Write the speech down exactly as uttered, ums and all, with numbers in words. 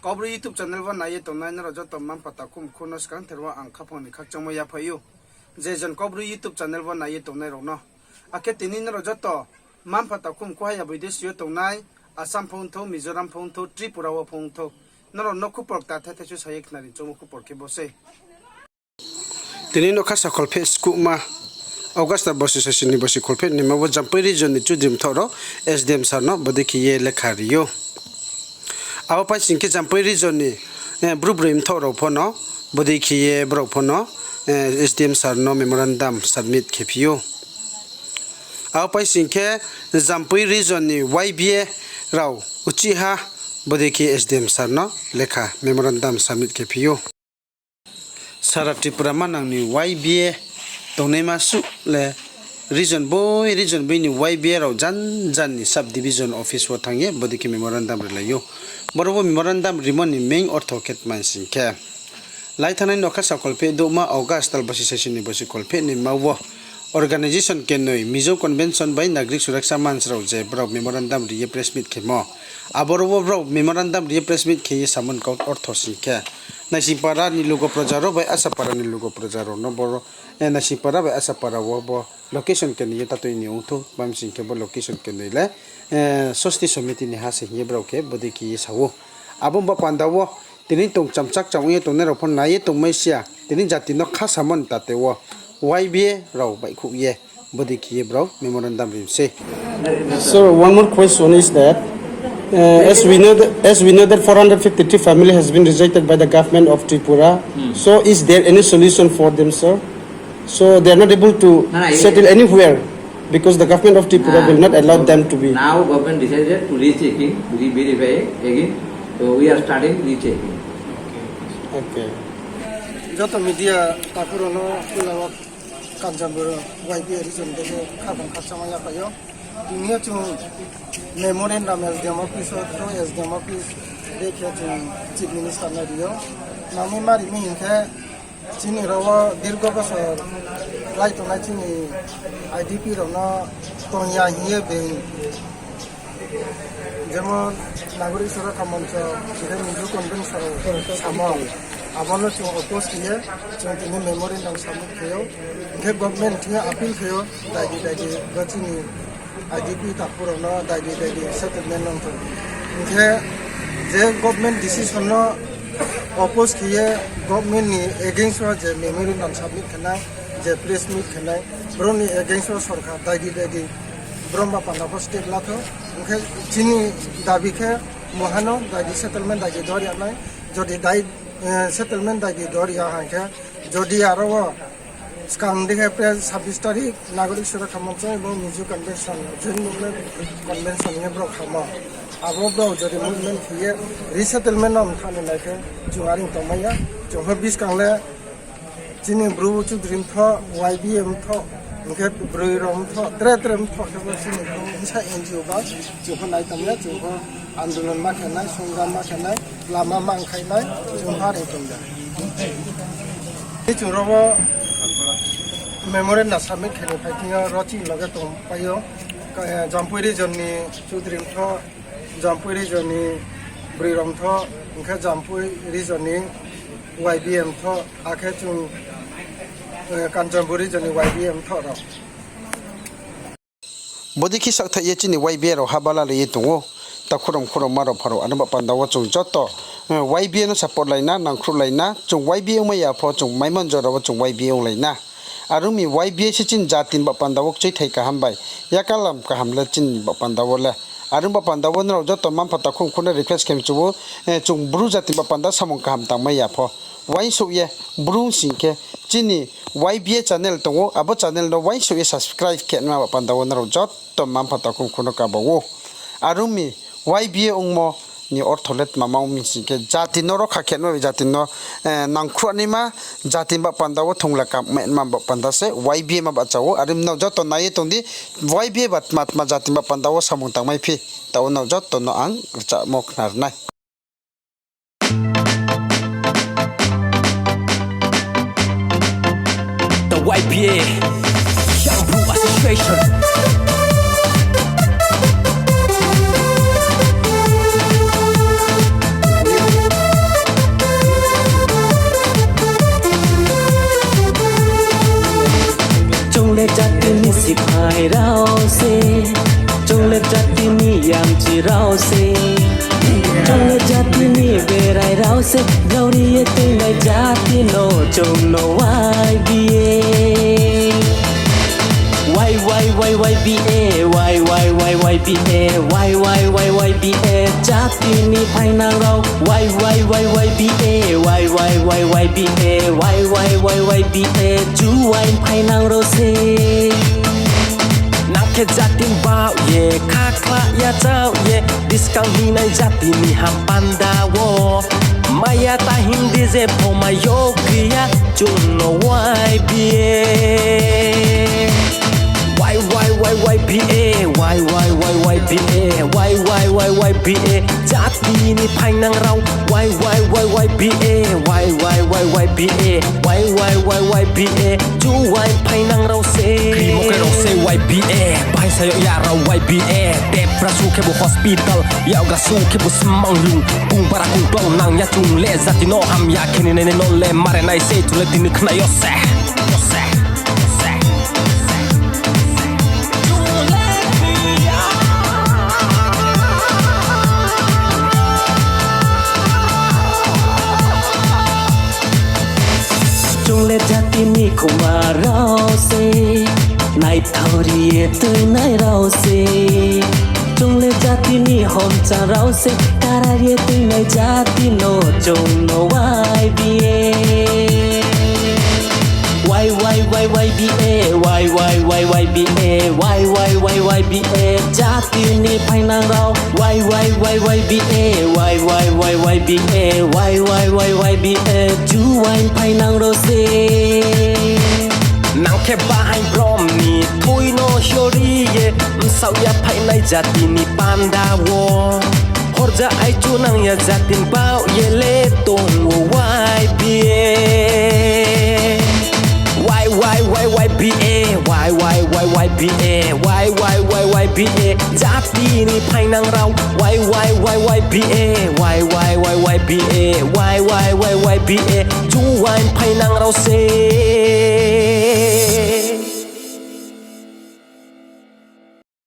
Kaubru YouTube channel wo nai ye tongnai nrao joto mma-mpha takhu mkhu no skangther wo ang khaphang ni khakchangmo yaphai ou. Je jon Kaubru YouTube channel wo nai ye tongnai rao no. Akhe tini nrao joto mma-mpha takhu mkhu haya boidesi yo tongnai, Assam pho ongthou, Mizoram pho ongthou, Tripura wo pho ongthou, nrao no khupor kta thai thai su sa ye khnari choungmo khupor khe bo sei. Tini no kha sa kholpheh skuhma, August tal bosi sasi ni bosi kholpheh ni ma wo Jampui region ni chudri mthoh rao S D M sir no bodei khe ye lekha ri ou. Abo pai sing khe Jampui region ni, eh, bru broi mthoh rao pho no bodei khe ye brao pho no, eh, S D M sir no memorandum submit khe phi ou. Abo pai sing khe Jampui region ni Y B A rao uchih ha bodei khe S D M sir no lekha memorandum submit khe phi ou. Sara Tripura manang ni Y B A tongnaima suh le region boi region boi ni Y B A rao jan jan ni sub division office wo thanng ye bodei khe memorandum rilai ou. Boro wo memorandum rimo ni main ortho khe tma sing khe, lai thanngnai no kha sa kholpheh douhma August tal bosi sasi ni bosi kholpheh ni ma wo organisation kenoi Mizo Convention bai Nagarik Suraksha Manch rao je brao memorandum ri ye press meet khemo. Aboro wo brao memorandum ri ye press meet khe ye samon kau ortho sing khe, Naisingpara ni lugo proja rao bai Asapara ni lugo proja rao no boro, eh, Naisingpara bai Asapara wo bo location kenoi ye tatoi ni ongthou, bam sing khe bo location kenoi le, eh, Sosti Somiti ni ha se hing ye brao khe bodei khe ye sa ou. Abo ba panda wo tini tong chamchak cham ong ye tongnai rao pho nai ye tongmai si ya, tini jati no kha samo ni tate wo Y B A rao baihkhouh ye bodei khe ye brao memorandum ri mi sei. Sir, one more question is that, uh, as we know that, as we know that four hundred fifty-three family has been rejected by the government of Tripura. So is there any solution for them, sir? So they are not able to settle anywhere because the government of Tripura will not allow them to be. Now government decided to rechecking, re-verify again. So we are starting rechecking. Okay. Joto media takhu rao no puila wo Kanchanpur Y B A region de khe khaphang khakchangma yaphai ou. Tini yo chung memorandum S D M office wo, through S D M office de khe chung Chief Minister no ri ou. Nangmi ma ri mi hing khe, chini rao wo dirgho bosor lai tongnai chini I D P rao no tong ya hing ye being, jemon Nagorik Suraksha Manch, Mizo Convention samo, abo no chung oppose khe ye chung tini memorandum submit khe ou. Hing khe government thing yo appeal khe ou, dai di, dai di, bo chini I D P takhu rao no dai di, dai di settlement nang thou. Hing khe je government decision no oppose khe ye government ni against wo je memorandum submit khe nai, je press meet khe nai, brouh ni against wo sorkar dai di, dai di, brouh ba panda pho step la thou. Hing khe chini dabi khe muha no dai di settlement dai di dor ya nai, jodi dai, eh, settlement dai di dor ya hing khe, jodi aro wo skang di khe pre sabbish tarik Nagorik Suraksha Manch abo Mizo Convention, Joint Movement Convention hing ye brouh khamo. Abo brouh jodi movement khe ye resettlement no mtha ni nai khe chung are tongmai ya. Chung pho buskang le chini bru chudri mthoh, Y B A mthoh, hing khe broi rao mthoh, tre tre mthoh khe bo chini bru bsa N G O ba, chung pho nai tong ya, chung pho andolon ma khe nai, songram ma khe nai, lama ma ongkhai nai, chung pho are tong ya. Tei chung ro wo memorandum submit khe ni phai thing yo ro chini loge tongpai ou, eh, Jampui region ni chudri mthoh, Jampui region ni broi rao mthoh, hing khe Jampui region ni Y B A mthoh, akhe chung, eh, Kanchanpur region ni Y B A mthoh rao. Bodei khe sakthai ye chini Y B A rao haba lalai ye tong ou. Takhu rao mkhu rao ma rao pha rao, aro ba panda wo chung joto, eh, Y B A no support lai na, nangkhruh lai na, chung Y B A ongmai ya pho, chung maimon jora wo chung Y B A onglai na. Are ong mi Y B A se chini jati ni ba panda wo kchoithai kaham bai, yakalam kaham le chini ba panda wo le. Are ong ba panda wo nrao joto mma mpha takhu mkhu no request khe mi chu ou, eh, chung bru jati ni ba panda samung kaham tangmai ya pho. Uaingsouh ye, bru sing khe, chini Y B A channel tong ou, abo channel no uaingsouh ye subscribe khe nma ba panda wo nrao joto mma mpha takhu mkhu no kaba ou. Are ong mi Y B A ongmo ni ortho le tma ma ong mi sing khe, jati no rokha khe nma bai jati no, eh, nangkhruh naima, jati ni ba panda wo thongla kam mai nma ba panda se Y B A ma bahcha ou. Are ong mi nrao joto nai ye tong di, Y B A ba tma tma jati ni ba panda wo samung tangmai phi, taoh wo nrao joto no ang rchamo khna ri nai. The Y B A, Young Bru Association. Jati ni siphai rao se, chung le jati ni yamchi rao se, chung le jati ni berai rao se, rao ri ye tuinai jati no chung no Y B A. Y Y Y Y B A, Y Y Y Y B A, Y Y Y Y B A, jati ni phainang rao, Y Y Y Y B A, Y Y Y Y B A, Y Y Y Y B A, juaing phainang rao se. Nang khe jati ni baoh ye, khakhla ya chaoh ye, buskang hinai jati ni ham panda wo. Maya ta hing di je pho ma yo kri ya, chung no Y B A. Y Y Y Y B A, Y Y Y Y B A, Y Y Y Y B A, jati ni phainang rao, Y Y Y Y B A, Y Y Y Y B A, Y Y Y Y B A, juaing phainang rao se. Krimo khe rao se Y B A, bahaing sa yo ya rao Y B A, debra su khebu hospital, yakgra su khebu smanglung, kung bara kung klong nang ya chung le jati no hamya khe ni nai no le mare nai se chung le tini khna yo se. Chung le jati ni khoma rao se, naithao ri ye tuinai rao se. Chung le jati ni homchang rao se, kara ye tuinai jati no chung no Y B A. Y Y Y Y B A, Y Y Y Y B A, Y Y Y Y B A, jati ni phainang rao, Y Y Y Y B A, Y Y Y Y B A, Y Y Y Y B A, juaing phainang rao se. Nang khe bahaing brom ni thui no hiori ye, bsaoh ya phainai jati ni panda wo. Horja aichu nang ya jati ni baoh ye le tong wo Y B A. Y Y Y Y B A, Y Y Y Y B A, Y Y Y Y B A, jati ni phainang rao, Y Y Y Y B A, Y Y Y Y B A, Y Y Y Y B A, juaing phainang rao se.